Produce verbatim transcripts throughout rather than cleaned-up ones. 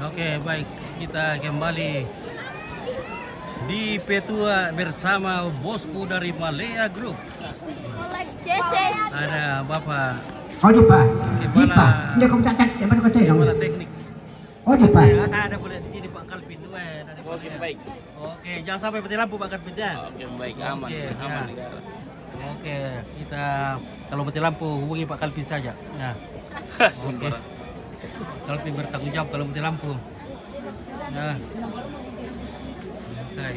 Oke, baik, kita kembali di Petua bersama bosku dari Malea Group. Ada Bapak Oh, di pa. Di Kepala pa. Hindi ko matatag-, hindi ko matatag-, Kepala Teknik. Oh, di pa. Ada boleh di sini Pak Kalvin. Weh, ada boleh. Oke, jangan sampai mati lampu, Pak Kalvin, ya. Oke, baik, aman, oke, aman, ya. Negara. Oke, kita kalau mati lampu hubungi Pak Kalvin saja. Ya. Oke. Sembarang. Kalvin bertanggung jawab kalau mati lampu. Ya. Oke. Nah. Oke.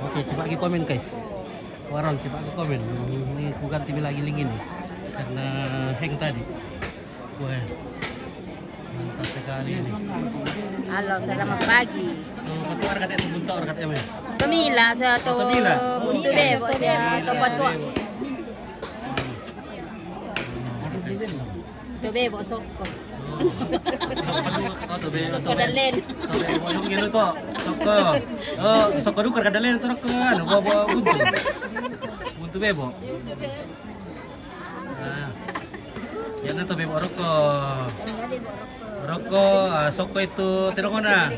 Oke, coba lagi komen, guys. Orang coba lagi komen. Ini ku ganti lagi link ini. Karena hang tadi. Wah. Mantap sekali ini. Halo, selamat pagi. Tuh, satu orang kata itu buntu, orang kata apa ya? Pemila, saya tuh Pemila. Buntu Bebo, saya tuh Patua. Tuh Bebo, sokko. Oh, tuh Bebo, sokko tuh Bebo. Dalen. Tuh Bebo, yung gino to. Sokko. Oh, sokko duka ka dalen, to ko, ano, bawa, bawa buntu. Buntu Bebo. Ah. Yan na to, Bebo, rokko. Rokko, ah, sokko itu, tirongona.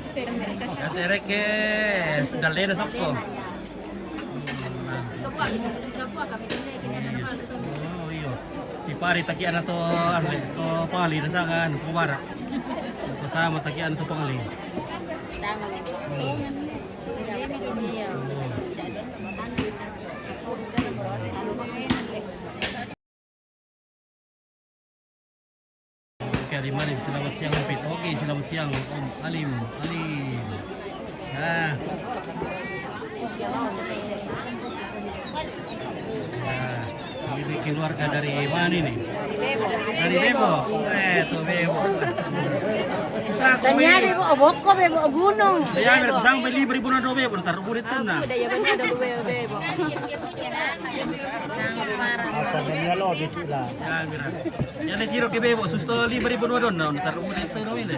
Ate reke, dalena sokko. Oh, iyo. Si pari takian na to, ano, to pali na sangan, kumara. Ko sama takian to pali. Tama. Oh. Oke, Alim, Alim, selamat siang, Pit. Oke, selamat siang, Om Alim, Alim. Nah. Nah, ini keluarga dari mana ini? Dari Bebo. Eh, tuh Bebo. Tanya Bebo, Boko, Bebo, Gunung. Ya, biar sampai lima ribu na do Bebo, ntar boleh tuh, nah. Apa dia lo gitu lah. Ya, mira. Yan na tiro ke Bebo, susto lima ribu na do, ntar boleh tuh, no, ini.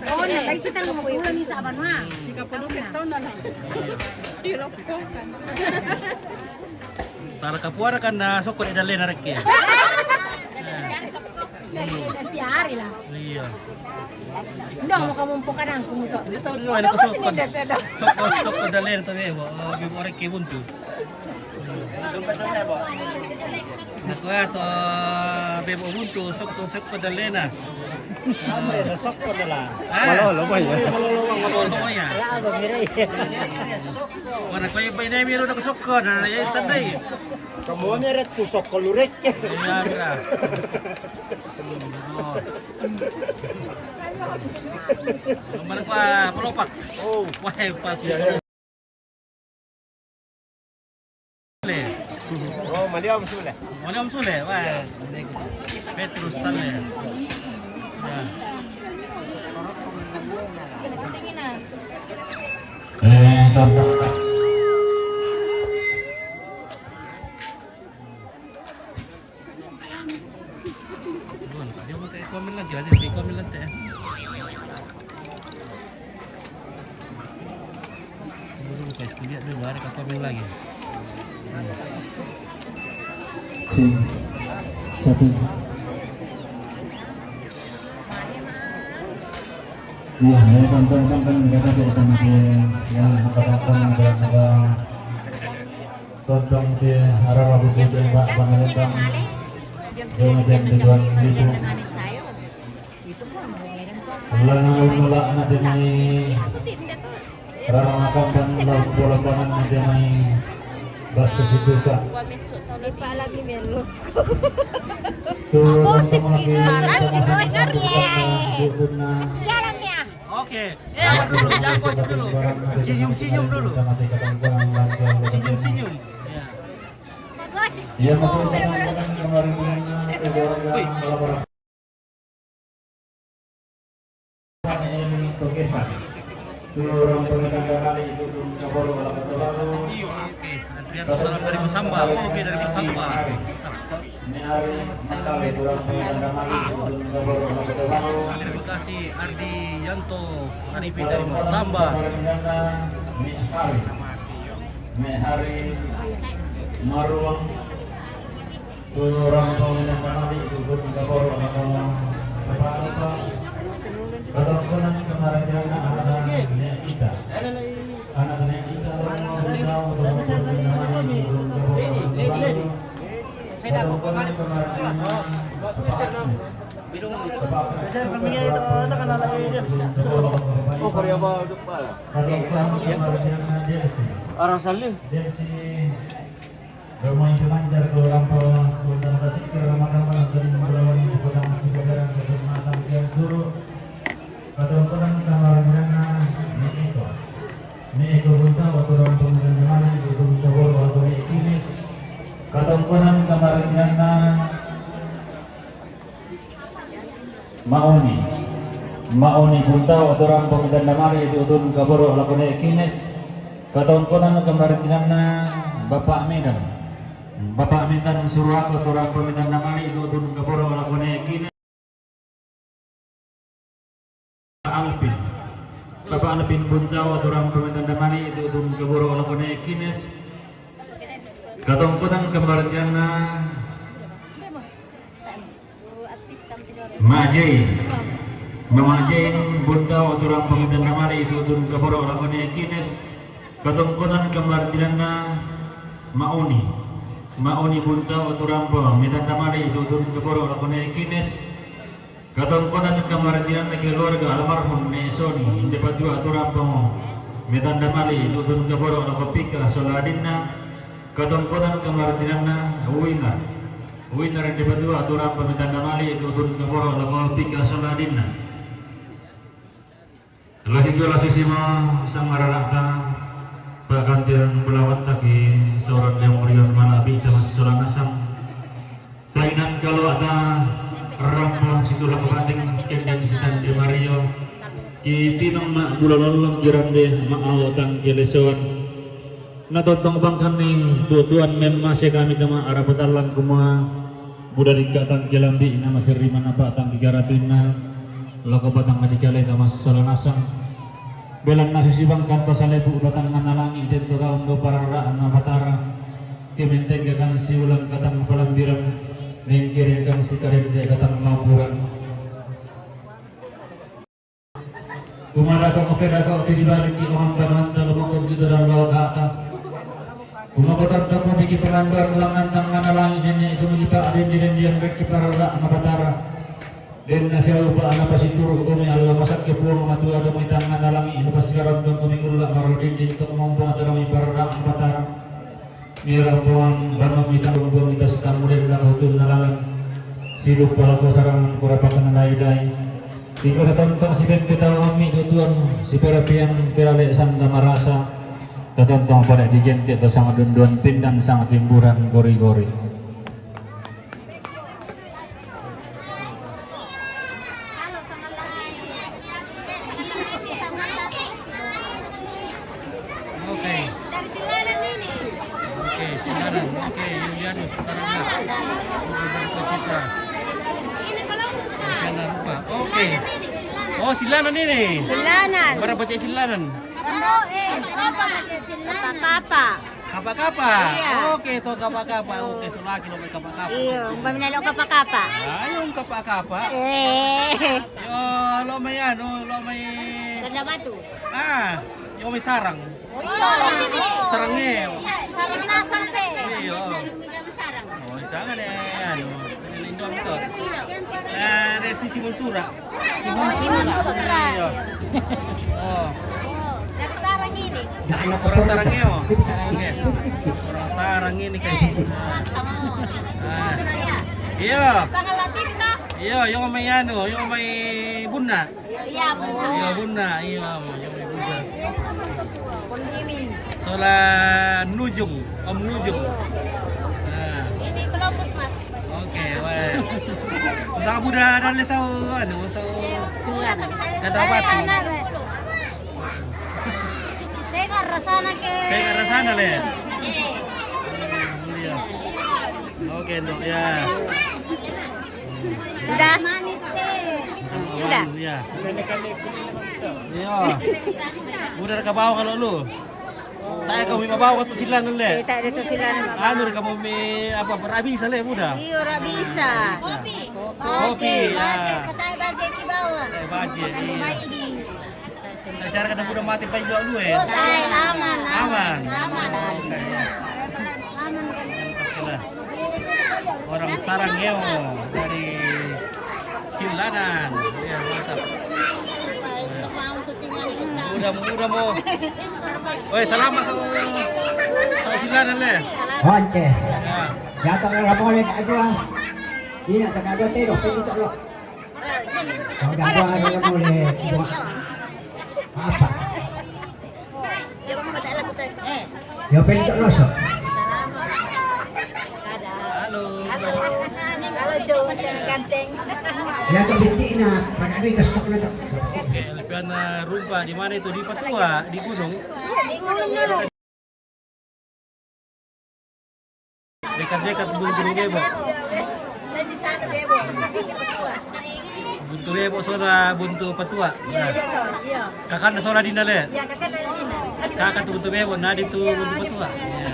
Oh, ne, kasi tang mo kulo ni sa banwa. Sika puluh ke ton na lang. Tara ka puara kan na sokko de dalena reke. Kasi ari lah. Iya. Ndak mau kamu poka nang kumuto. Ini tahu dulu, ada sokko. Sokko, sokko dalena to Bebo. Oh, Bebo reke buntu. Nakuha to Bebo buntu, sokko, sokko dalena. Sokko dala. Ah. Malolo ba ya? Malolo ba, malolo ba ya? Wana ko iba ini miro na sokko na ya tandai. Kamu ni ret tu sokko lurek. Iya, iya. Oh. Mana ko pelopak? Oh, wah, pas. Iya, iya. Sule. Oh, maliom Sule. Maliom Sule, wah. Petrus Sule. Ya. Eh, tonton. Bon, dia mau kayak komen lagi, ada kayak komen lagi, ya. Dulu guys, lihat dulu, ada kayak komen lagi. Sing. Satu. Iya, ya, tonton, tonton, kita tuh, tonton, ya, ya, tonton, tonton, tonton. Tontong ti harap aku tu tembak pangalembang. Jangan jangan tuan itu. Ulang ulang nak dia mai. Rama makan dan laut bola pangan dia mai. Bas ke situ kak. Lupa lagi melu. Tu aku sekitar. Sekarang ya. Oke. Ya, dulu, jangan gosip dulu. Senyum-senyum dulu. Senyum-senyum. Ya. Iya, betul. Kemarin, kemarin, wih. Oke, Adrian salam dari Basamba. Oke, dari Basamba. Terima kasih Ardi Yanto Hanifi dari Samba. Me' hari maruwang tu rampong ne kamari' tu guru gaboro' lako ne bapak-bapak. Katongkonan kamarindilanna ana' ne kita. Ana' ne kita, rampong ne kamari' tu guru gaboro' lako ne bapak-bapak. Katongkonan kamarindilanna bapak-bapak. Arang salli. Katongkonan kamarindilanna me' eko. Me' eko bunta otu rampong mitandamali, otu bunta boro' lako ne Kines. Katongkonan kamarindilanna Ma'oni. Ma'oni bunta otu rampong mitandamali, otu, otu kaboro' lako ne Kines. Katongkonan kamarindilanna Bapak Medan. Bapak Medan Suruako otu rampong mitandamali, otu, otu kaboro' lako ne Kines. Alpin. Bapak Alpin bunta otu rampong mitandamali, otu, otu kaboro' lako ne Kines. Katongkonan kamarindilanna Ma'jain. Ma'jain bunta otu rampong mitandamali, otu, otu kaboro' lako ne Kines. Katongkonan kamarindilanna Ma'oni. Ma'oni bunta otu rampong mitandamali, otu, otu kaboro' lako ne Kines. Katongkonan kamarindilanna keluarga almarhum Ne' Soni, inde patua otu rampong mitandamali, otu, otu kaboro' lako pika sola adinna. Katongkonan kamarindilanna Winar. Winar inde patua otu rampong mitandamali, otu, otu kaboro' lako pika sola adinna. Lahi dio la sisima sangarara'ta, pa'gantiran bulawatta ki saoran de murian mala'bi tamassola nasang. Painan kalo'ta rampong situla kapateng kenden sisande mario. Ki tinang ma' bula lollong ki rande ma'ao tang kelesoan. Na tontong bangkanni tuotuan memmase kami tama arapatallang kumua buda dikka tang kelambi' na maserri manapa tang kigaratuinna lako batang adikale tama sola nasang. Belanna sisibangkan to salebu batanganna langi' tento taun do parara'anna Batara. Kementenggakan siulang katang palambiran, mengkerengkan sikarende katang maburan. Kumadako' okedako' ke dibaliki omanta-manta lumoko' gitu dan lolokata. Kumakotan tapo biki penambar langan tangana langi' nene' itu miki pa' dendi-dendian beki parara' mabatara. Den nasiau pa' ana pasituru' kumi Allah masakke puang matua domi tangana langi' inu pasikarontong kumi kulla' marudin dinto mombong atau domi parara' mabatara. Mira buang banu mita lumbung mita sitamu den na hutun na lalan. Sidup palako sarang kurapakan na dai-dai. Iko na tontong si bente tau mi tutuan si perapian perale sanda marasa. Katontong pada digente to sangat dunduan pindang sangat timburan gori-gori. Oke. Dari Silanan ini. Oke, Silanan. Oke, Yulianus. Sarana. Oke, Bersucita. Ini Columbus, Mas. Jangan lupa. Oke. Silanan ini, Silanan. Oh, Silanan ini. Silanan. Bara baca Silanan. Kapa-kapa. Kapa-kapa. Iya. Oke, to kapa-kapa. Oke, sulaki lo mai kapa-kapa. Iya, umpami na lo kapa-kapa. Ayo, kapa-kapa. Eh. Yo, lo mai anu, lo mai Tanda Batu. Ah, yo mai sarang. Oh, iya. Sarang e. Sarang na sampe. Iya. Oh, sarang e, anu. Ini dong to. Eh, dari sisi Monsura. Simon Sutra. Iya. Oh. Dari sarang ini. Orang sarang ini, oh. Sarang ini. Orang sarang ini, guys. Mantap. Ah. Iya. Sangat latih kita. Iya, yo mai anu, yo mai bunna. Iya, bunna. Iya, bunna. Iya, yo mai bunna. Kondimin. Sola Nujung, Om Nujung. Nah. Ini Columbus, Mas. Oke, weh. Usaha buda dan lesau, anu, usau. Iya, buda, tapi saya Kata apa tuh? Saya kan rasana ke. Saya kan rasana, le. Iya. Oke, Nduk, ya. Sudah? Manis, teh. Sudah? Iya. Iya. Udah ke bawah kalau lu. Tae kamu mi mabawa tu silanan le. Eh, tae tu silanan mabawa. Anu re kamu mi apa, rabisa le, muda? Iyo, rabisa. Kopi. Kopi, baje, ya. Patai baje ki bawa. Patai baje, iya. Masalah kada muda mati pai dua dua, ya? Oh, tae, aman, aman. Aman. Aman. Aman. Oke lah. Orang Sarangeo dari Silanan. Iya, mantap. Udah, udah mau. Oi, salamat sa, sa Silanan le. Oke. Ya. Ya, tak ada boleh tak ada. Iya, tak ada teh, dok, itu, dok. Kau dah ada boleh. Apa? Yo, pelok rosok. Halo. Halo, Jo, ganteng. Ya, kau bikin, nah, pada ni kesok na tu. Oke, lepian, eh, rumpa di mana itu? Di Patua, di gunung? Iya, di gunung. Dekat-dekat Buntu Bebo. Buntu Bebo, sola Buntu Patua. Nah. Kakak na sola di nale. Kakak tu Buntu Bebo, nah di tu Buntu Patua. Iya.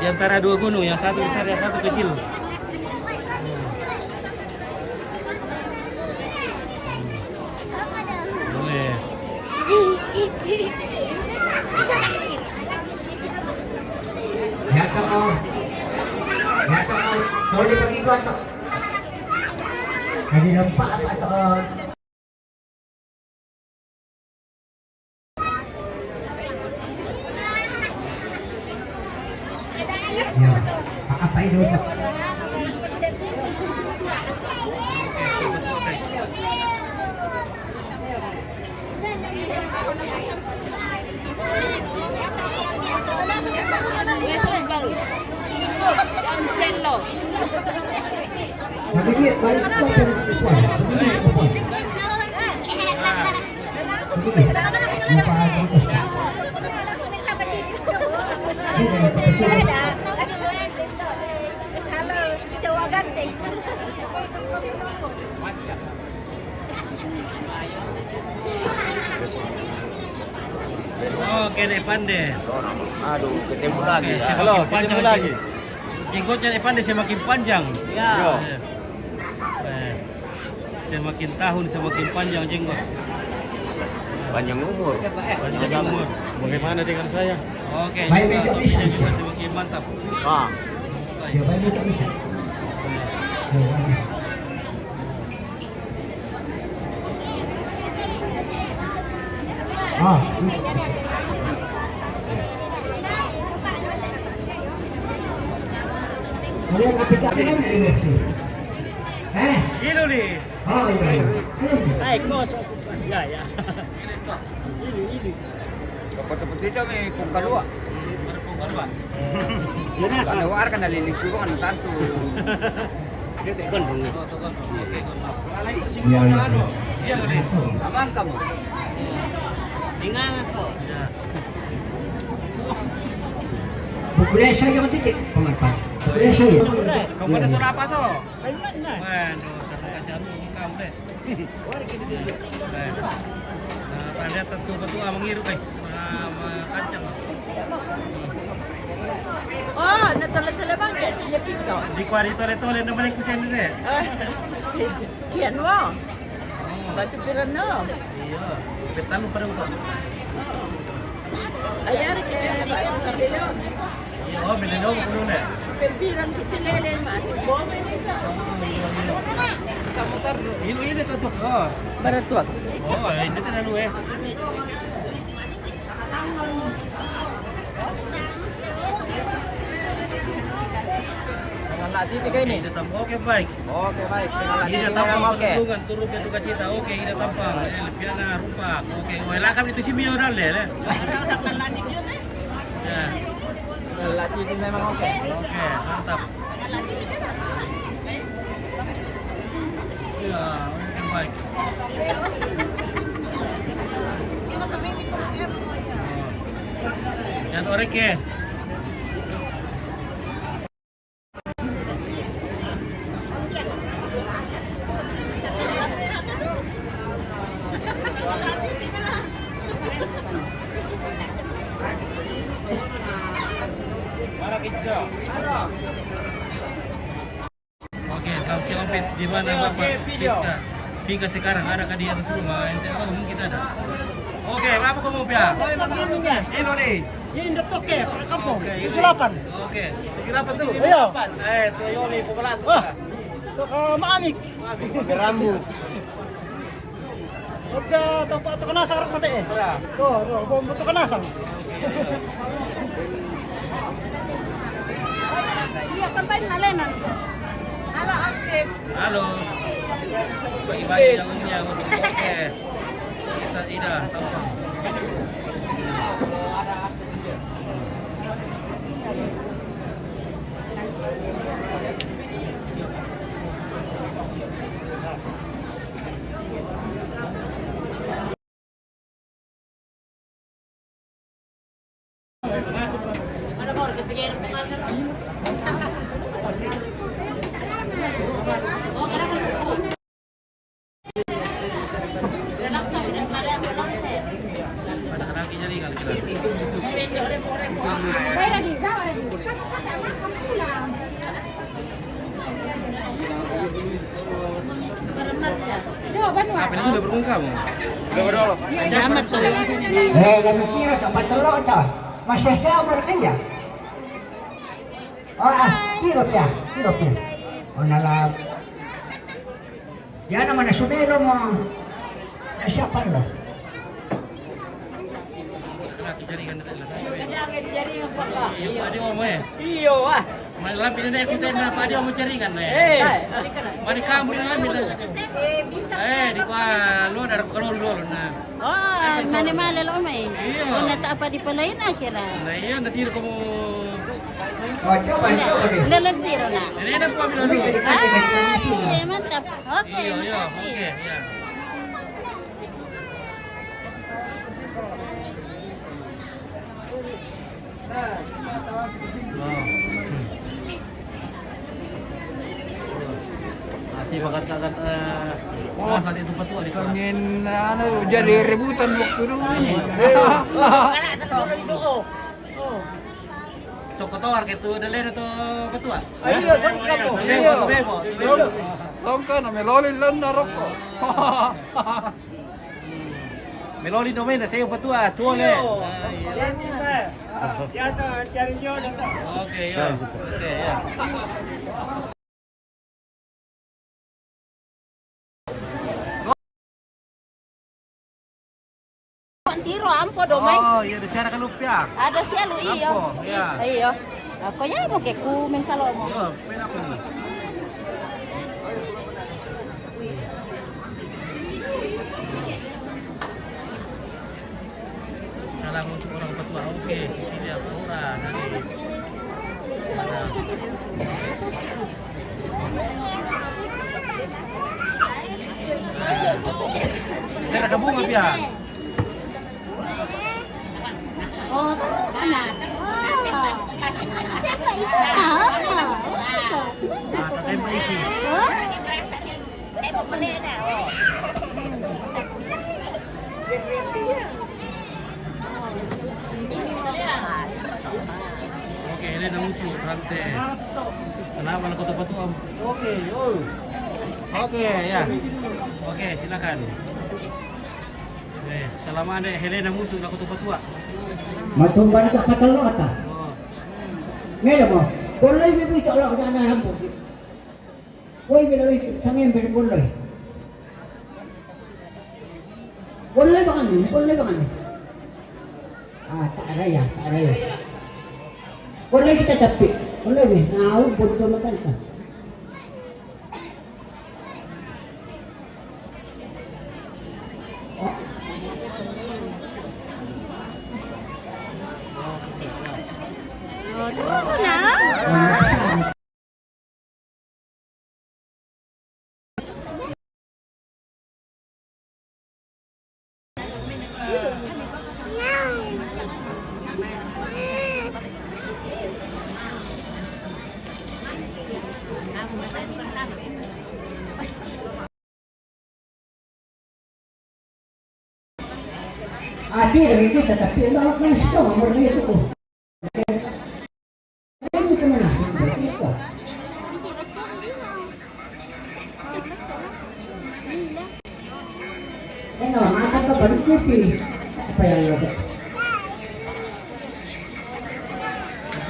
Di antara dua gunung, yang satu besar, yang satu kecil. Boleh. Ya, toh. Ya, toh. Boleh bagi gua, toh. Lagi nampak apa, toh? Ya, apa itu? Tapi dia balik ke Halo, cowok ganteng. Oke, Dek Pande. Aduh, ketemu lagi. Oke, semakin panjang. Halo, ketemu lagi. Jenggotnya Dek Pande semakin panjang. Ya. Iya. Eh, semakin tahun semakin panjang jenggot. Panjang umur. Panjang umur. Bagaimana dengan saya? Oke, juga topinya juga semakin mantap. Ah. Baik. Ah. Kalian aplikasikan ini. Eh? Ini nih. Oh, iya, iya. Hai, kos. Ya, ya. Ini, ini. Kapag tapos dito, may pungkalua. Pungkalua. Yun na, sa- Ano, war ka, naliligo ka, ano, tanto. Iya, iya. Abang kamu. Ingat ko. Populasyon yung titik, pangalapan. Populasyon yun. Kung ano sa rapa to? Ayun na. Bueno, tatlo ka dyan, ikaw, ulit. Eh, eh, palihat ang tuba-tuba, mangiru, guys. Mga, mga kadyang. Oh, natala-tala bang kaya tinya pito? Di ko arito-rito, ulit naman yung kusyan nila eh. Ah, kiyan mo? Batu piran no? Iya, betal lupa dong, Pak. Ayari kita, Pak. Iya, oh, beli dong, perlu deh. Pempiran kita lele, Mak. Bome ni ka. Ilu ini tutup, oh. Barat tuak. Oh, ini terlalu eh. Sangala T V ka ini? Ida Tampang. Oke, baik. Oke, baik. Sangala T V. Ida Tampang, oke. Tulungan, turun ke duka cita. Oke, Ida Tampang. Eh, Lepiana Rupak. Oke, oh, lakam itu si Mio dan le, le. Ya. Sangala T V memang oke. Oke, mantap. Ya, oke, baik. Ya, torek ya. Oke, selamat siang, Om Pit. Di mana Bapak Fiska? Fiska sekarang ada kah di atas rumah? Ente tahu, mungkin ada. Oke, apa kamu, Pia? Ini nih. Ini Indotoke, Pak Kampung. Oke, ini. Tujuh delapan. Oke, tujuh delapan tuh? Iya. Eh, tuh, Yoni, pembelaan tuh. Wah, tuh, eh, Manik. Manik, pakai rambut. Udah, tempat tukang nasang, rokok teh. Iya. Tuh, tuh, bom tukang nasang. Iya, kan paling nalenan. Halo, Alfred. Halo. Bagi-bagi yang punya musik. Oke. Kita tidak tahu. Apa ini udah berungkap? Udah berapa? Sama tuh yang sini. Eh, lagi kira tempat telur, coy. Masih jauh berkenya. Oh, ah, kira ya, kira ya. Oh, nalam. Ya, nama na sumelo mo. Na siapa lo? Iyo, wah. Mari lambi na, aku tenda, Pak, dia mau jaringan, eh. Eh. Mari kamu na lambi na. Eh, di pa lo, dari kalau lo na. Oh, mane male lo mai. Iyo. Una ta apa di palain akhirnya. Na iyo, nanti kamu. Oh, coba, coba deh. Udah lentiro na. Ini ada apa, Milo? Ini ada apa? Ah, iya, mantap. Oke, iyo, iyo, makasih. Oke, iyo. Masih bakat-bakat, eh, oh, saat itu betul di kangen, anu, jadi rebutan waktu dulu ini. Iya. Sok kotor gitu, udah lera tuh ketua. Ayo, sok kamu. Bebo, bebo, bebo. Longka na meloli lon na rokok. Meloli domain na saya betul ah, tuh le. Iyo. Ah, iya. Iya, tuh, cari jodoh, tuh. Oke, ya. Oke, ya. Tiro ampo do mai. Oh, iya, di sana kan lupa. Ada sih lu, iyo. Ampo, iya. Iyo. Aku ya mau ke kumen kalau mau. Iya, main apa nih? Salam untuk orang petua. Oke, Sisilia, Pura, dari mana? Kita ada bunga, Pia. Oh, mana? Ah, tak ada. Oke, ini ada musuh, rantai. Kenapa, lah, kota batu, Om? Oke, yo. Oke, ya. Oke, silakan. Eh, salama ande Helena musu na koto patua. Matumban ka patalo ata. Oh. Ngeda mo. Boleh bibi cok lo na rambu. Woi, bila woi, sangen ber boleh. Boleh bangan ni, boleh bangan ni. Ah, tak raya, tak raya. Boleh kita tapi. Boleh ni. Nah, au betul makan ka. Ati dari kita, tapi Allah kan sudah memberi itu. Ini Paling kopi. Apa yang lo?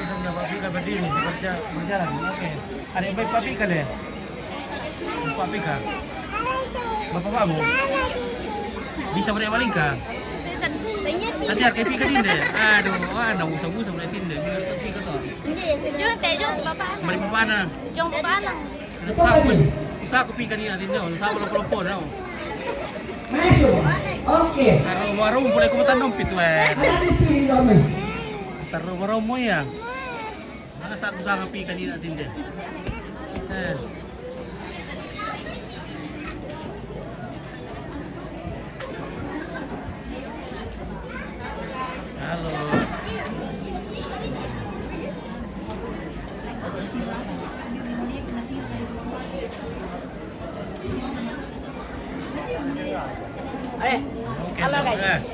Bisa punya Pak Bika berdiri, kerja, berjalan. Oke. Ada yang baik Pak Bika deh. Pak Bika. Bapak kamu. Bisa beri malingka. Tadi ada Pak Bika dinde. Aduh, wah, ndak usah-usah beri tinde. Beri Pak Bika tuh. Jom, teh, jom, Bapak. Mari Bapak na. Jom, Bapak na. Usaha ko pika ni atin dia, usaha ko lompo-lompo na. Oke. Taruh warung, mulai ko matandong pitu, eh. Taruh warung mo ya. Mana sa ko usaha ko pika ni atin dia. Eh. Halo. Eh, oke, halo, guys.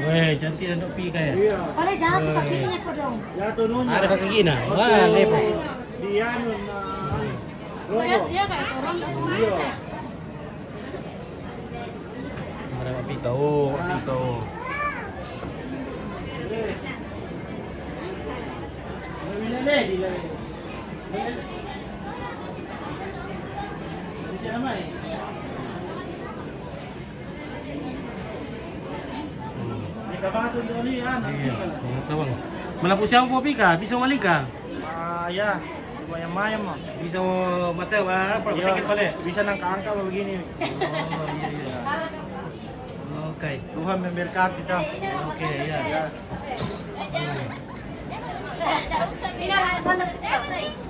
Weh, cantik dan Pak Bika ya. Iya. Boleh jatuh kakinya, kodong. Jatuh nyonya. Ada kaki gini. Wah, lepas. Dia anu, nah, anu. Kayak dia kayak orang semua. Iya. Ada Pak Bika, oh, Pak Bika, oh. Iya, pengetahuan. Malapu siapa Pak Bika? Bisa malingka? Ah, ya. Lumayan-mayan, mah. Bisa mo mate, apa, iya, penyakit balik? Bisa nang angka begini. Oh, iya, iya. Oke. Tuhan memberkati kita. Oke, iya. Ya.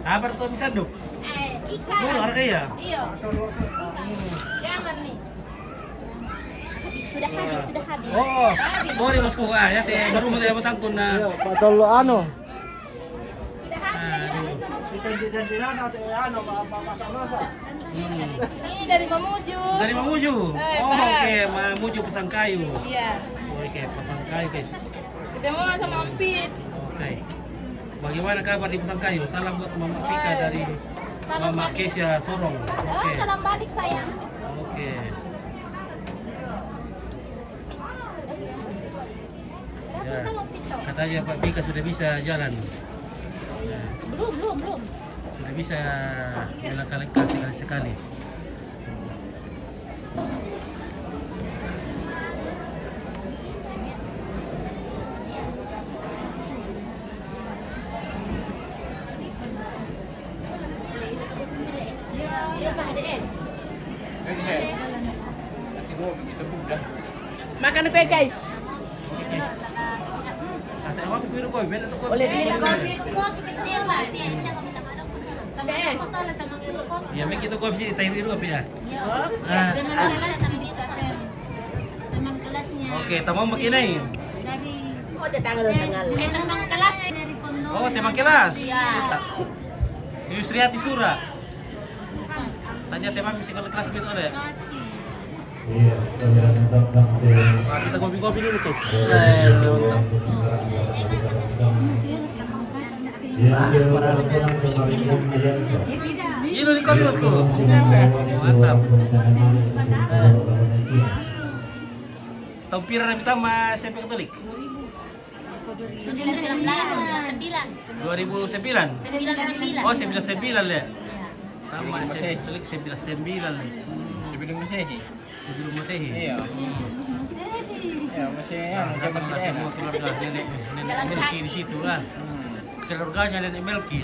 Apa tuh bisa duk? Ikan. Oh, harga ya? Iya. Jangan nih. Habis, sudah habis, sudah habis. Oh, habis. Boleh, bosku. Ah, ya, teh, baru mau tanya tangkun, nah. Iya, Pak Tolo, anu. Sudah habis. Aduh. Ikan jajan di sana, teh, anu, apa, apa, masak-masak. Hmm. Ini dari Mamuju. Dari Mamuju? Eh, oh, pas. Oke, Mamuju Pasangkayu. Iya. Oke, Pasangkayu, guys. Ketemu sama Ampit. Oke. Bagaimana kabar di Pasangkayu? Salam buat Mama Pika dari Mama Kesia Sorong. Oh, oke. Salam balik, sayang. Oke. Ya. Katanya Pak Bika sudah bisa jalan. Ya. Belum, belum, belum. Sudah bisa melangkah-langkah sekali-sekali. Makan kue, guys. Boleh di. Iya, mek itu kopi sini, tahu dulu kopi ya. Ah. Teman kelasnya. Oke, tamu makin naik. Dari, oh, tetangga dari, dari teman kelas dari Kondo. Oh, teman kelas. Iya. Yusriati Sura. Tanya teman psikologi kelas gitu deh. Iya, kita kopi-kopi dulu, guys. Ini di kopi, bosku. Mantap. Tahun pira na bita ma S M P Katolik? Sembilan belas, sembilan. Dua ribu sembilan? Sembilan sembilan. Oh, sembilan sembilan, ya? Iya. Sama S M P Katolik sembilan sembilan, ya. Sebelum Masehi. Sebelum Masehi? Iya. Iya, masih, nah, anu, zaman tidak enak. Semua keluarga nenek, nenek Melki di situ, kan? Hmm. Keluarganya nenek Melki.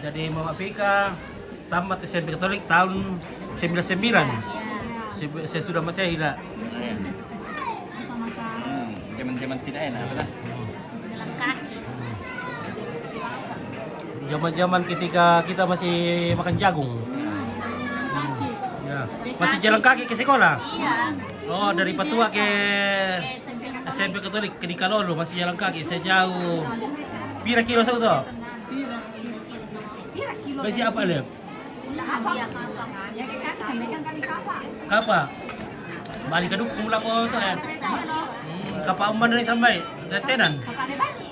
Jadi Mama Pika tamat S M P Katolik tahun sembilan sembilan. Iya. Sebe-, sesudah Masehi, dah. Iya. Masa-masa. Hmm, zaman-zaman tidak enak, apa dah? Jalan kaki. Zaman-zaman ketika kita masih makan jagung. Jalan kaki. Ya. Masih jalan kaki ke sekolah? Iya. Oh, dari Patua ke S M P Katolik ke Dikalolo masih jalan kaki sejauh pira kilo sa to? Besi apa le? Kapa? Balik ka dukung la ko to, eh. Kapau man dari sambai, dari tenan. Kapau lebani.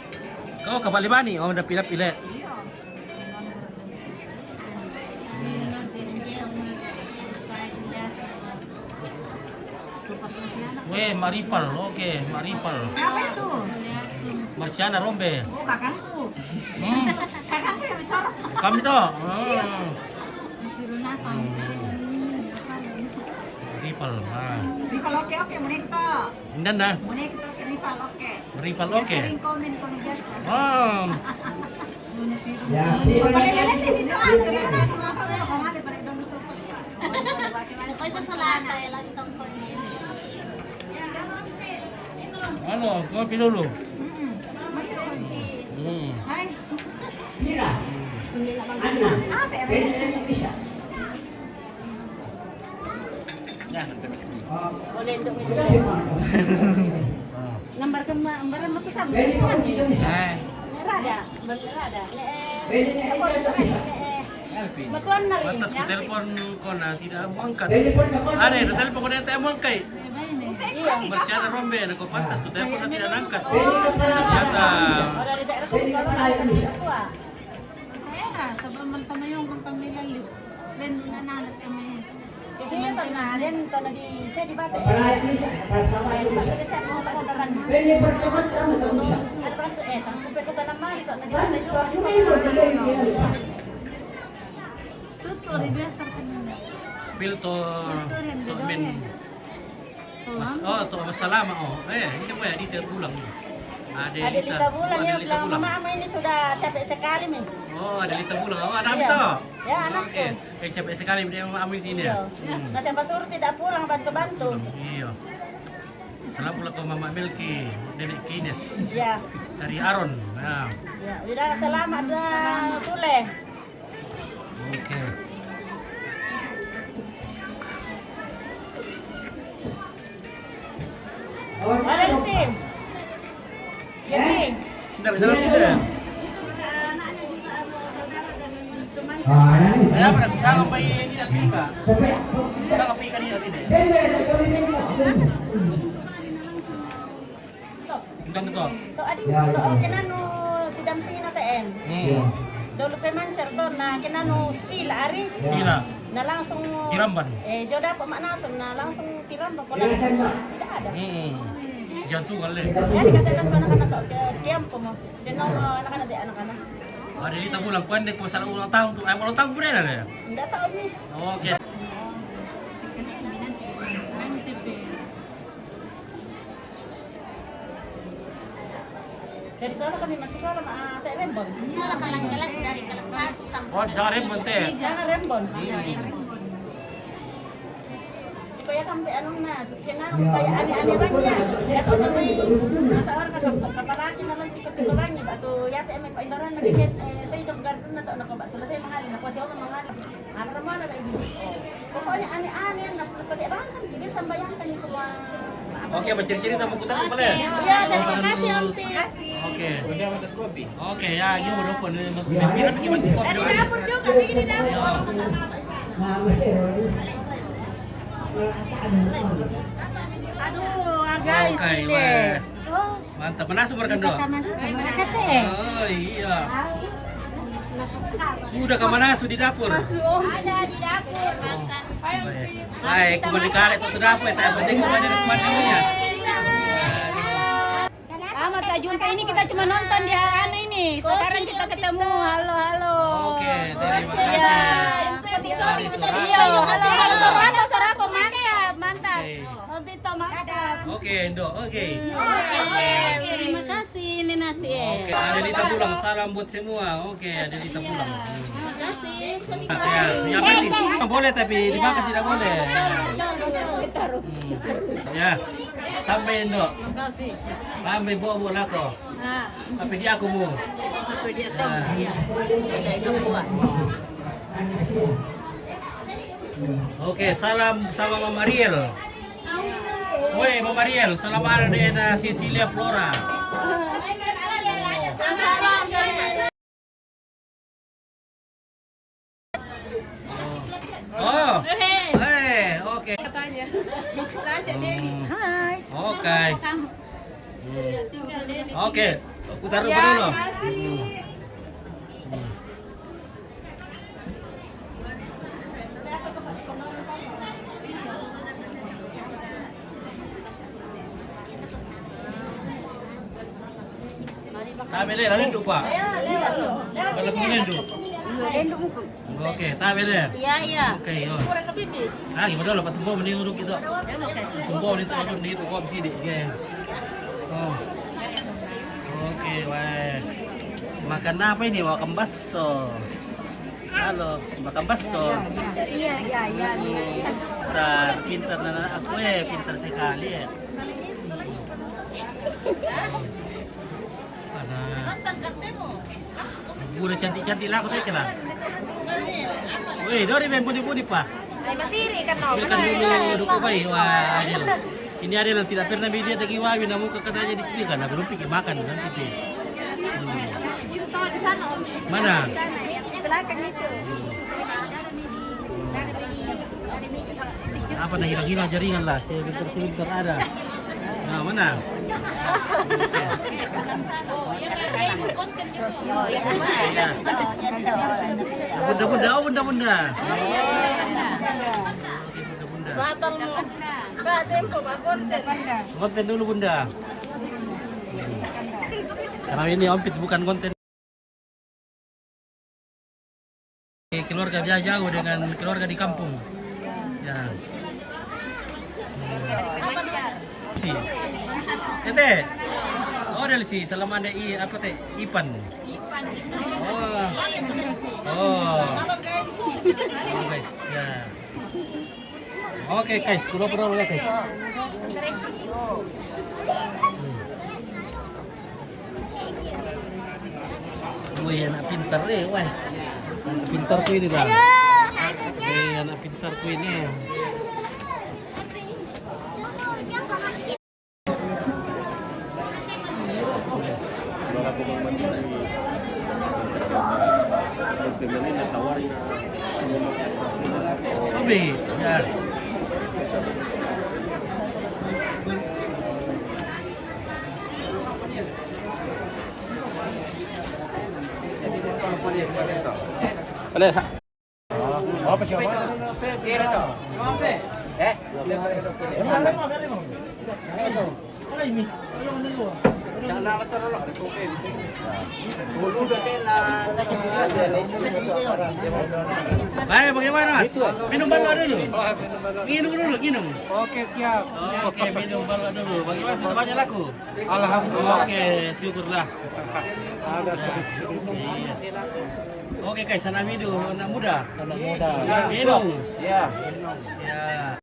Oh, kapau lebani. Oh, dapi-dapi le. Weh, Maripal, oke, Maripal. Siapa itu? Marsiana Rombe. Oh, kakakku. Hmm. Kakakku yang besar. Kami to. Hmm. Maripal. Ah. Maripal, oke, oke, menit to. Indan dah. Mereka rival, oke. Rival, oke. Sering komen kalau biasa. Oh. Pokoknya salah kayak lagi tongkol ini. Ano, kopi dulu. Hmm. Hai. Mira. Anna. Ah, teh. Nambar kema-, nambar mo to sa-, sa-, eh. Rada, rada. Eh, eh. Matuan na rin, pantas ko ya. Telepon ko na tidak mau angkat. Are, telepon ko na tidak mau angkat. Iya. Marsiana Rombe, na ko pantas ko telepon na tidak angkat. Kata. Ada di daerah ko, kalau na, kaya na, sabab man tamayong kang kami lali. Then, nananap kami. Sisiyo to na, then to na di, siya di ba? Pati siya, mga kabataan. Ano ba, eh, tangko pe ko ka naman, so, nag-, Tuto, di ba? Spill to, to min. Mas, oh, to, mas salama, oh. Eh, hindi mo yan, dito bulang. Adelita, Adelita Bulang, oh, yun. Adelita Bulang. Mama, ini sudah capek sekali, nih. Oh, Adelita Bulang. Oh, anak itu. Ya, anakku. Oke. Eh, capek sekali dia, Mama, ini ya. Iya. Hmm. Nah, siapa suruh tidak pulang bantu-bantu? Iya. Salam pula ke Mama Melki, Nenek Kines. Iya. Dari Aron. Nah. Ya, udah selamat dah, Sule. Oke. Ada di sini. Jadi, tidak bisa lagi deh. Ah, ini. Ya, berarti salah apa ini, tidak pika. Salah pika ini, tidak. Stop. Entah betul. To adi, to, oh, kinanu si damping na T N. Hmm. Dulu pe mancar to, na kinanu kila ari. Kila. Na langsung tiramban. Eh, jo dapat mak nasem, na langsung tiramban ko langsung. Tidak ada. Hmm. Jantung kali. Jadi kata anak-anak to, ke, ke ampo mo. Dia no, anak-anak dia, anak-anak. Ada di tabulan, kuan deh, ko masalah ulang tahun tu. Eh, ulang tahun boleh ada ya? Tidak tahu ni. Oke. Dari sana kami masih sekolah, ma-, Ate Rembon. Iya, kelas-kelas dari kelas satu sampai kelas tiga. Oh, di sana Rembon, Te? Iya, Rembon. Iya, Rembon. Iko ya kan pe anu na, sedikit na, kayak aneh-aneh bang ya. Ya, tahu sama ini. Masa orang kan kapalaki na lang, tiko-tiko bang ya, batu ya, te, eme, pa, ibaran na, dikit, eh, saya hidup garden na, tak, na, ko, batu, saya mengalir, na, ko, saya mengalir. Pokoknya aneh-aneh, na, pakai bangkan, jadi sambayangkan itu, Bang. Oke, bercerita-cerita mau kutanya boleh? Iya, terima kasih, Om Pi. Oke. Oke, ya, ini udah pun. Biar bikin kopi. Dari dapur juga, bikin di dapur. Iya. Aduh, guys, oke, ini. Weh. Oh. Mantap, mana sumber kendo? Mana kata, eh? Oh, iya. Sudah ke mana? Sudah di dapur. Ada di dapur. Baik, kembali kali itu dapur, yang penting kembali ke mana ya. Lama tak jumpa ini, kita cuma nonton di anu ini. Sekarang kita ketemu. Halo, halo. Oke, terima kasih. Iya. Iya, halo, halo, suara aku, suara aku, mantap, mantap. Oke. Oke, Indo, oke. Oke, terima kasih, ini nasi, eh. Oke, Adelita Bulang, salam buat semua. Oke, Adelita Bulang. Terima kasih. Ya, ya, berarti boleh tapi dimakan tidak boleh. Ya. Hmm. Ya. Tambah, Indo. Tambah, bawa, bawa lako. Tapi dia aku mau. Tapi dia tahu. Ya. Ada ikan buah. Oke, salam sama Mama Riel. Woi, Mama Riel, salam ada deh na Cecilia Flora. Oh, eh, oke. Katanya. Tanya Dewi. Hmm. Hai. Oke. Kamu. Oke, aku taruh dulu. Makasih. Kami le, lalu tu, Pak. Kalau kau lendu. Oke, tabe le. Iya, iya. Oke, yo. Kurang ke pipi. Ah, gimana lo, Pak Tumbo mending duduk gitu. Tumbo ni tu, ni tu, kau sini, oke. Oh. Oke, weh. Makan apa ini? Makan bakso. Halo, makan bakso. Iya, iya, iya. Pintar, pintar anak aku, eh, pintar sekali, eh. Ada. Udah cantik-cantik lah aku tadi lah. Weh, dori main budi-budi, Pak. Ay, masiri ka, no? Makan dulu, duku baik. Wah, Adil. Ini Adil yang tidak pernah dia lagi wawi, namun kakak aja di sini kan, belum pikir makan kan itu. Hmm. Itu tahu di sana, Om. Mana? Di sana, ya. Di belakang itu. Apa dah hilang-hilang jaringan lah, sebentar-sebentar ada. Nah, mana? Oke. Ya. Bunda-bunda, oh, bunda-bunda. Oke, bunda-bunda. Batal mo. Ba, tempo, ba, konten. Konten dulu, Bunda. Karena ini Ompit bukan konten. Keluarga dia jauh dengan keluarga di kampung. Ya. Si. Ete. Oh, dari si. Salam ada i apa teh? Ipan. Oh. Oh. Oh, guys. Ya. Oke, guys, kulo perlu ya, guys. Wih, anak pintar, eh, wah. Anak pintar tuh ini, Bang. Eh, anak pintar tuh ini. Oke, ya. Boleh. Baik, bagaimana, Mas? Minum balu dulu. Minum dulu, minum. Oke, siap. Oke, minum balu dulu. Bagaimana, sudah banyak laku? Alhamdulillah. Oke, syukurlah. Ada sedikit-sedikit. Iya. Oke, guys, anak midu, anak muda. Anak muda. Minum. Ya. Ya.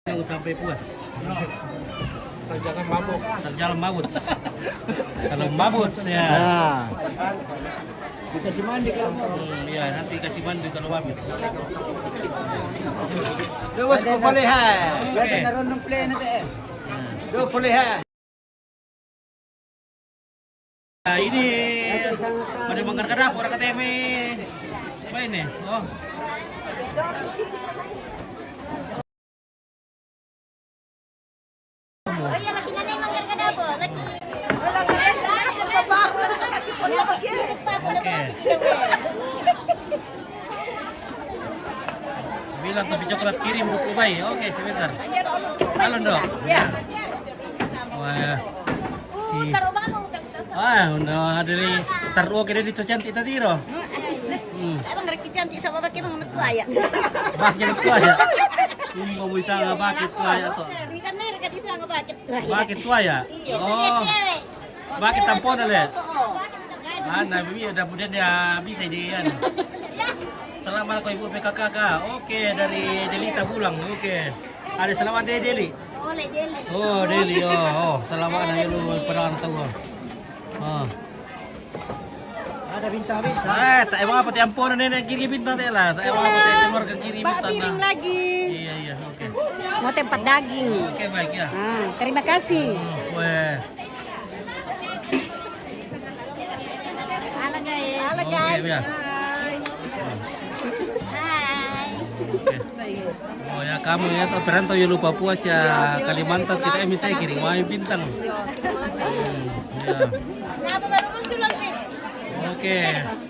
Minum sampai puas. Asal jangan mabuk. Asal jangan mabuk. Kalau mabuk, ya. Nah. Dikasih mandi kalau mau. Hmm, iya, nanti kasih mandi kalau habis. Terus kau boleh, ha? Oke. Ada narunung play nanti, eh. Dua boleh, ha? Nah, ini pada manggar kada orang K T M. Apa ini? Oh. Oh iya, lakinya nih manggar kada apa? Laki. Oke. Bilang tapi coklat kirim buku bayi. Oke, sebentar. Halo, Dok. Ya. Wah, ya. Si. Ah, udah dari taruh kira di cantik tadi, Ro. Hmm. Abang reki cantik sama pakai bang metua ya. Bah, jadi tua ya. Ini mau bisa nggak pakai tua ya, toh? Ini kan mereka bisa nggak pakai tua ya. Pakai tua ya? Iya, oh. Pakai tampon, Le. Mana, Bibi, ada mudah dia bisa ini, kan? Selamat kau Ibu P K K, Kak. Oke, dari Delita pulang. Oke. Ada selamat deh, Deli. Oleh Deli. Oh, Deli, oh, oh, selamat anak lu pernah tahu. Oh. Ada bintang-bintang. Eh, tak emang apa tiap orang nenek kiri bintang teh lah. Tak emang apa teh keluarga kiri bintang piring lah. Lagi. Iya, iya, oke. Mau tempat daging. Oke, baik ya. Ah, terima kasih. Hmm, weh. Halo guys. Halo guys. Oke, ya. Hai. Hai. Oke. Oh, ya, kamu ya, toh, perantau ya, lupa puas ya, Kalimantan kita, eh, misalnya kirim mai bintang. Hmm, ya. Kenapa baru muncul, Bang Fit? Oke.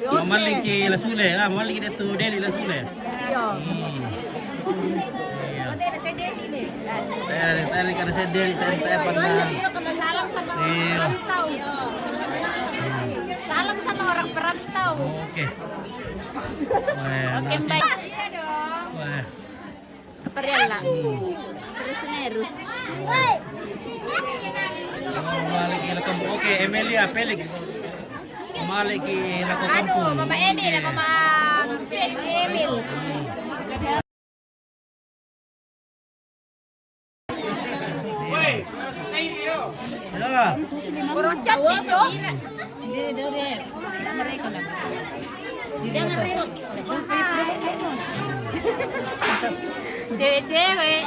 Mamaling ki la Sule, ah, mamaling ki dia tu Deli la Sule. Iya. Hmm. Iya. Tadi, tadi kada saya Deli, tadi saya pernah. Salam sama orang perantau. Iya. Salam sama orang perantau. Oke. Wah, oke, nasi. Baik. Wah. Apa dia lah? Terus Meru. Oh, mamaling ki la kampung. Oke, Emelia Felix. Mamaling ki la kampung. Aduh, Mama Emil, Mama Felix Emil. Ya. Orang cantik tuh. Cewek-cewek.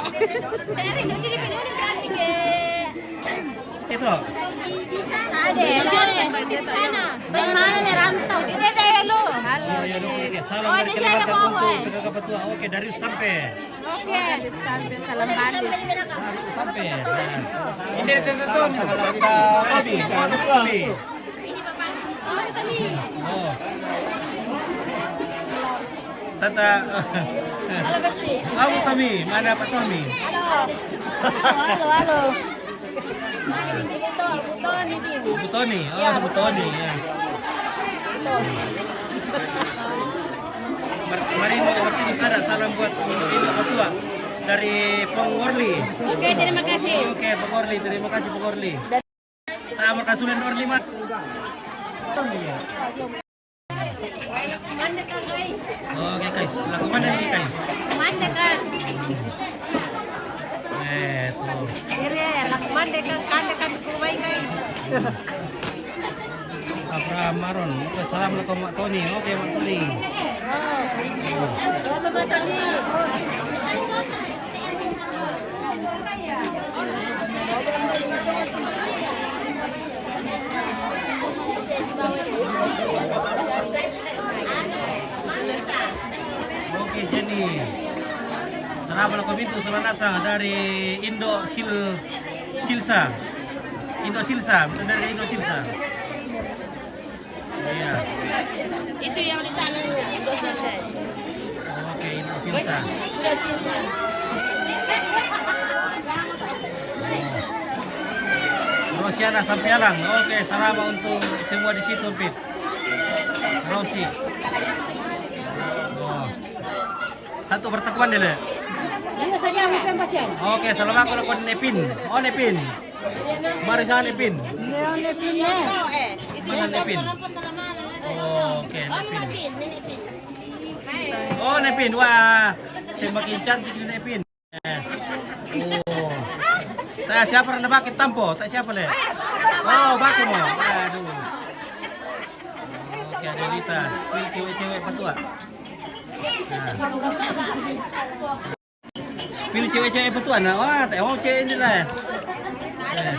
Dari dulu di dulu cantik ya. Itu. Ada. Di sana. Bagaimana merantau? Ini kayak lu. Halo. Ya, ya, oke, oke. Salam dari Kalimantan untuk P K K Patua. Oke, dari sampai. Oke, sampai salam balik. Sampai. Ini tentu tuh. Salam, salam. Abi, Abi. Oh. Tata. Halo, Besti. Abu Tami, mana Pak Tommy? Halo. Halo, halo. Ini tuh, Bu Toni sih. Bu Toni, oh, ya, Bu Toni, ya. Tuh. Mar-, mari, ini ada salam buat Indo-Indo Patua dari Pong Orli. Oke, terima kasih. Oke, Pong Orli, terima kasih, Pong Orli. Sama kasulen Orli, Mat. Oke, guys, laku mana nih, guys? Mande kan. Eh, tuh. Ire, laku mande kan, kande kan, kubai, guys. Abraham Maron, oke, salam laku Mak Toni, oke, Mak Toni. Oke, jadi salam laku Bintu Sulanasa dari Indo Sil-, Silsa. Indo Silsa, bukan dari Indo Silsa. Iya. Itu yang di sana, Indo Silsa. Oke, Indo Silsa. Indo Silsa. Rosiana Sampialang. Oke, salam untuk semua di situ, Pit. Rosi. Oh. Satu pertemuan ni, Le. Iya, saya bukan pasien. Oke, salam aku laku Nepin. Oh, Nepin. Mari sana, Nepin. Iya, Nepin, ya. Mana Nepin? Oh, oke, Nepin. Oh, Nepin. Wah, semakin cantik ni Nepin. Eh. Oh. Tak siapa nak pakai tampo? Tak siapa, Le? Oh, pakai mo. Aduh. Oke, ada Lita. Spill cewek-cewek Patua. Nah. Spill cewek-cewek Patua. Nah, wah, tak mau cewek ini lah. Eh.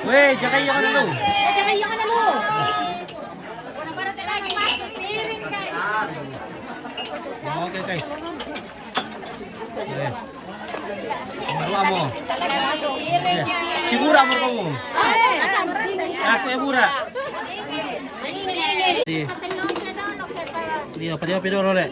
Weh, jaga iya kan lu. Jaga iya kan lu. Oke, guys. Eh. Nomor dua mo. Eh. Si Bura mo kamu. Aku ya Bura. Di. Dia apa dia, apa dia, Role?